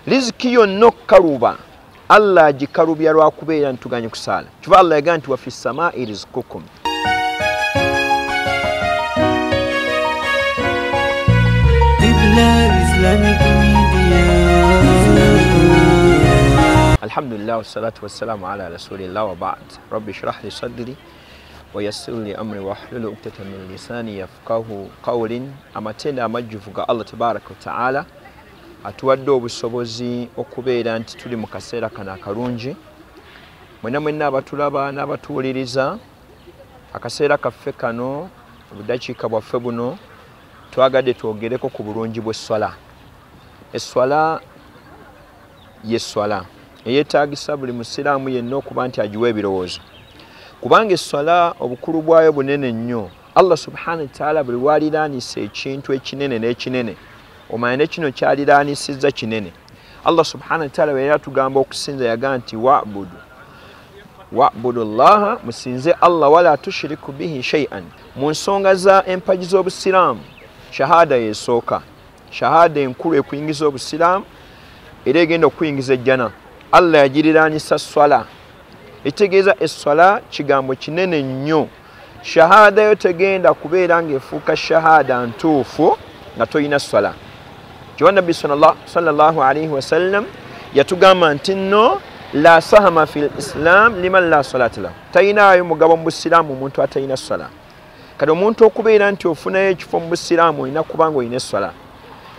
Riziki yonna okukaluba Allah agikalubya lwakubeera ntuganye kusaala. Kiva Allah yagamba nti wa fi ssamaa'i rizqukum. Islamic Media. Alhamdulillah wassalatu wassalamu ala rasulillah wa ba'd. Rabbi shrah li sadri wa yassir li amri wahlul uqdatan min lisani yafqahu qawlin. Amatenda amajjuvu ga Allah tabaraka wa ta'ala atuwadde obusobozi okubeera nti tuli mu kaseera kano akalungi. Mwenna mwenna abatulaba n'abatuwuliriza, akaseera kaffe kano, obudakiika bwaffe buno, twagadde twogereko ku bulungi bw'esswala. Esswala y'esswala eyeetaagisa buli musiraamu yenna okuba nti agiwa ebirowoozo, kubanga esswala obukulu bwayo bunene nnyo. Allah subhanahu wa ta'ala buli w'aliraanisa ekintu ekinene n'ekinene, omanye ne kino kyaliraanisizza kinene. Allah subhanahu wa ta'ala bwe yali atugamba okusinza yagamba nti wa'budu llaha, musinze Allah, wala tushiriku bihi shay'an. Mu nsonga za empagi z'obusiraamu, shahada yesooka. Shahada enkulu ekuyingiza obusiraamu era egenda okuyingiza ejjana. Allah yagiriraanisa swala. Ekitegeeza esswala kigambo kinene nnyo. Shahada yo tegenda kubeera ng'efuuka shahada ntuufu nga toyina swala. Kiwa Nabbi sallallahu alaihi wasallam yatugamba nti nno la sahama fil islam liman la salata lahu, tayinaayo mugabo mu busiraamu omuntu atalina swala. Kati omuntu okubeera nti ofunayo ekifo mu busiraamu olina kuba nga olina esswala.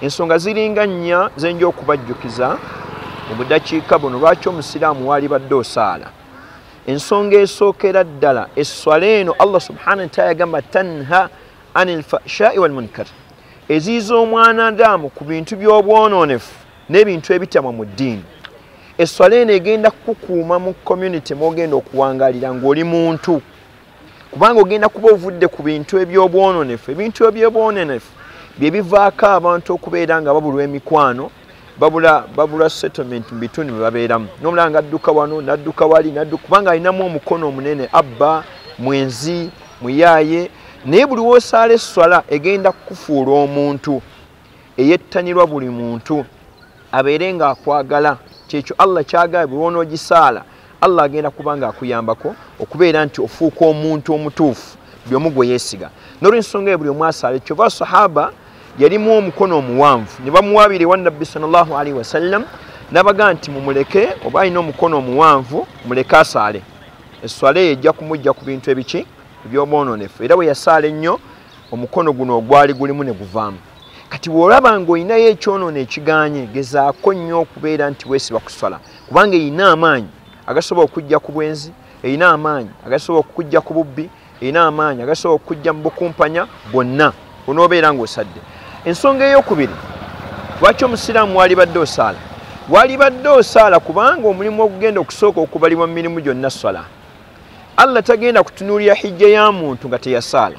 Ensonga ziringa nnya zenja okubajjukiza mu budakiika buno lwaki omusiraamu waalibadde osaala. Ensonga esookera ddala, esswala eno Allah subhanahu wa ta'ala yagamba tanha anil fahshai wal munkar, eziiza omwana daamu ku bintu by'obwonoonefu n'ebintu ebitamwa mu ddiini. Esswala eno egenda kukukuuma mu community mw'ogenda okuwangaalira ng'oli muntu, kubanga ogenda kuba ovudde ku bintu eby'obwonoonefu. Ebintu eby'obwonoonefu bye bivaako abantu okubeera nga babulwa emikwano, babula settlement mu bitundu bye babeeramu. N'omulala ng'adduka wano n'adduka wali n'adduka, kubanga alinamu omukono omunene, abba, mwenzi, muyaaye. Naye buli w'osaala esswala egenda kukufuula omuntu eyettanirwa buli muntu, abeere ng'akwagala. Kyekyo Allah kyagala, buli w'onoogisaala Allah agenda kuba ng'akuyambako okubeera nti ofuuka omuntu omutuufu buli omu gwe yeesiga. N'olwensonga eyo buli omu asaala. Kyova sahaba yalimu omukono omuwanvu ne bamuwaabira ewa Nabbi sallallahu alaihi wasallam, n'abagamba nti mumuleke, oba alina omukono omuwanvu muleke asaale. Esswala eyo ejja kumujja ku bintu ebiki eby'obwonoonefu. Era bwe yasaala ennyo omukono guno ogwali gulimu ne guvaamu. Kati bw'olaba ng'olinayo ekyonoono ekiganye, gezaako nnyo okubeera nti weesiba ku swala, kubanga erina amaanyi agasobola okujja ku bwenzi, erina amaanyi agasobola okujja ku bubbi, erina amaanyi agasobola okujja mu bukumpanya bwonna onoobeera ng'osadde. Ensonga ey'okubiri lwaki omusiraamu waalibadde osaala, waalibadde osaala kubanga omulimu ogugenda okusooka okubalibwa mu mirimu gyonna swala. Allah tagenda kutunuulira hijja ya muntu nga teyasaala.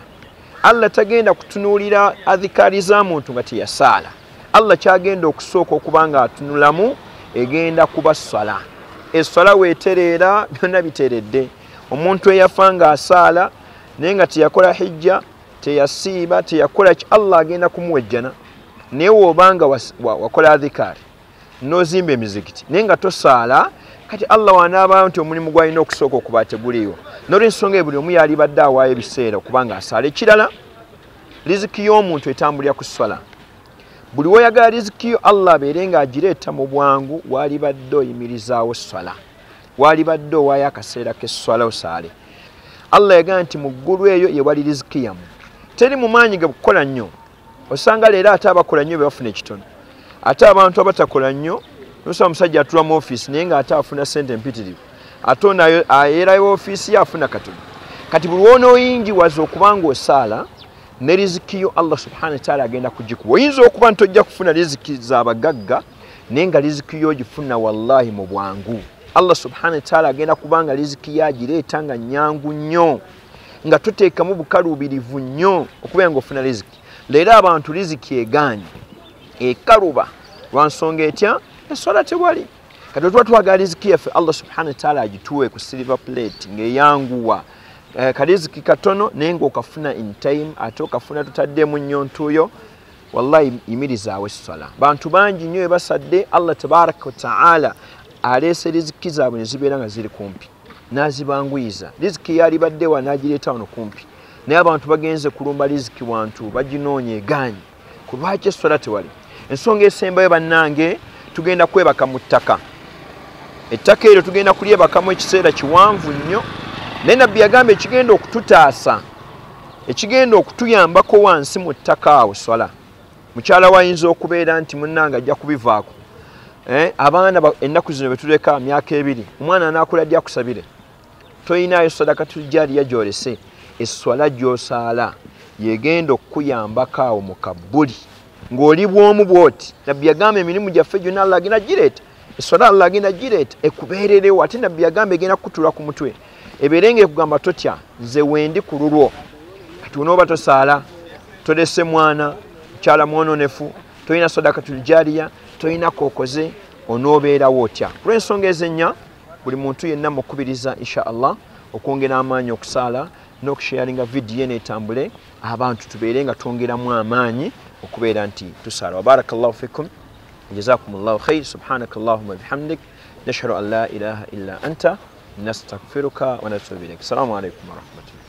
Allah tagenda kutunuulira adhikaari za muntu nga teyasaala. Allah kyagenda okusooka okuba nga atunulamu egenda kuba swala. Esswala weetereera byonna biteeredde. Omuntu eyafa ng'asaala naye nga teyakola hijja, teyasiiba, teyakola ki, Allah agenda kumuwa ejjana. Naye w'obanga wakola adhikaari n'ozimba emizikiti naye nga tosaala, kati Allah wanaabaayo nti omulimu gw'alina okusooka okuba teguliiwo. N'olwensonga eyo buli omu yalibadde awaayo ebiseera okuba ng'asaala. Ekirala, riziki y'omuntu etambulira ku swala. Buli w'oyagala riziki yo Allah abeere ng'agireeta mu bwangu, waalibadde oyimirizaawo swala, waalibadde owaayo akaseera k'esswala osaale. Allah yagamba nti mu ggulu eyo ye wali riziki yammwe. Teri mu maanyi ge kukola nnyo, osanga leero ate abakola nnyo be bafuna ekitono, ate abantu abatakola nnyo nosaba omusajja atula mu ofiisi naye ng'ate afuna ssente empitirivu, ate ono ayeerayo ofiisi ye afuna katono. Kati buli w'onooyingiwaza okuba ng'osaala ne riziki yo Allah subhanahu wa ta'ala agenda kugikuwa. Oyinza okuba nti tojja kufuna riziki z'abagagga naye nga riziki yo ogifuna wallahi mu bwangu. Allah subhanahu wa ta'ala agenda kuba nga riziki yo agireeta nga nnyangu nnyo, nga toteekamu bukaluubirivu nnyo okubeera ng'ofuna riziki. Leero abantu riziki egaanye, ekaluba lwa nsonga etya? Esswala tewali. Kati bwe tuba twagala riziki yaffe Allah subhanahu wa ta'ala agituwe ku silver plate ng'eyanguwa, kariziki katono naye ng'okafuna in time, ate okafuna tutaddemu nnyo ntuuyo. Wallahi yimirizaawo esswala. Bantu bangi nnyo basadde, Allah tabaraka wa taala aleese riziki zaabwe ne zibeera nga ziri kumpi, n'azibanguyiza. Riziki yalibadde wa n'agireeta wano kumpi, naye abantu bagenze kulumba riziki wantu baginoonya egaanyi. Ku lwaki esswala tewali? Ensonga esembayo bannange, tugenda kwebaka mu ttaka. Ettaka eryo tugenda kulyebakamu ekiseera kiwanvu nnyo, naye Nabbi yagamba ekigenda okututaasa, ekigenda okutuyambako wansi mu ttaka awo swala. Mukyala wayinza okubeera nti munnange ajja kubivaako. Abaana ennaku zino betuleka myaka 2, omwana anaakula ddi akusabire? Toyinaayo sadaka tujjaliya gy'olese. Esswala gy'osaala yegenda okukuyambako awo mu kabbuli ng'oli bw'omu bw'oti. Nabbi yagamba emirimu gyaffe gyonna Allah agenda gireeta, esswala Allah agenda gireeta ekubeererewo. Ate Nabbi yagamba egenda kukutula ku mutwe, ebeere ng'ekugamba totya, nze wendi ku lulwo. Kati onooba tosaala, tolese mwana, mukyala mwononefu, tolina sadaka tuljariya, tolina kookoze, onoobeerawo otya? Kulw'ensonga ezennya, buli muntu yenna mukubiriza insha Allah okwongera amaanyi okusaala n'okusharinga vidiyo eno etambule, abantu tubeere nga twongeramu amaanyi okubeera nti tusaala. Wa barakallahu fikum, jazakumullahu khair. Subhanakallahumma bihamdik, nashhadu an la ilaha illa anta, nastaghfiruka wa natubu ilaik. Assalamu alaikum wa rahmatullahi.